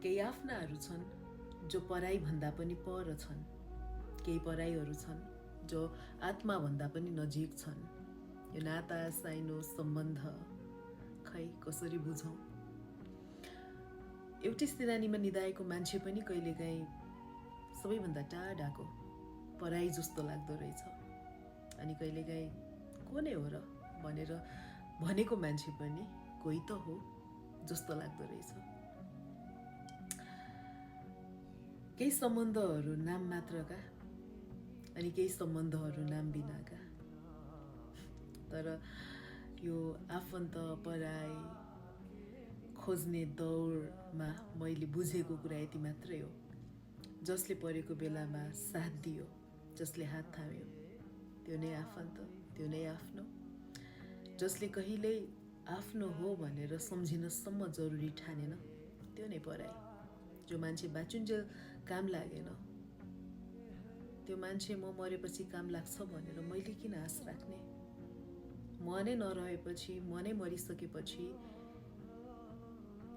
केही आफ्नाहरू छन् जो पराई भन्दा पनि पर छन्, केही पराईहरू छन् जो आत्मा भन्दा पनि नजिक छन्। यो नाता साइनो सम्बन्ध खै कसरी बुझौँ? एउटै सिरानीमा निदाएको मान्छे पनि कहिलेकाहीँ सबैभन्दा टाढाको पराई जस्तो लाग्दो रहेछ। अनि कहिलेकाहीँ को नै हो र भनेर भनेको मान्छे पनि कोही त हो जस्तो लाग्दो रहेछ। केही सम्बन्धहरू नाम मात्रका अनि केही सम्बन्धहरू नाम बिनाका। तर यो आफन्त पराई खोज्ने दौडमा मैले बुझेको कुरा यति मात्रै हो, जसले परेको बेलामा साथ दियो, जसले हात थाम्यो, त्यो नै आफन्त, त्यो नै आफ्नो। जसले कहिल्यै आफ्नो हो भनेर सम्झिनसम्म जरुरी ठानेन, त्यो नै पराई। जो मान्छे बाँचुन्जेल काम लागेन, त्यो मान्छे म मरेपछि काम लाग्छ भनेर मैले किन आश राख्ने? म नै नरहेपछि, म नै मरिसकेपछि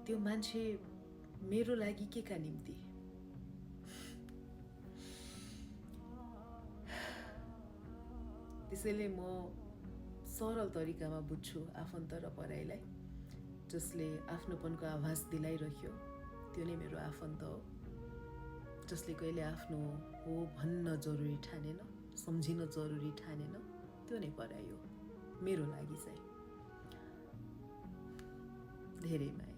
त्यो मान्छे मेरो लागि के का निम्ति? त्यसैले म सरल तरिकामा बुझ्छु आफन्त र पराईलाई। जसले आफ्नोपनको आभास दिलाइरह्यो, त्यो नै मेरो आफन्त हो। जसले कहिले आफ्नो हो भन्न जरुरी ठानेन, सम्झिन जरुरी ठानेन, त्यो नै पराई हो मेरो लागि चाहिँ। धेरै माया।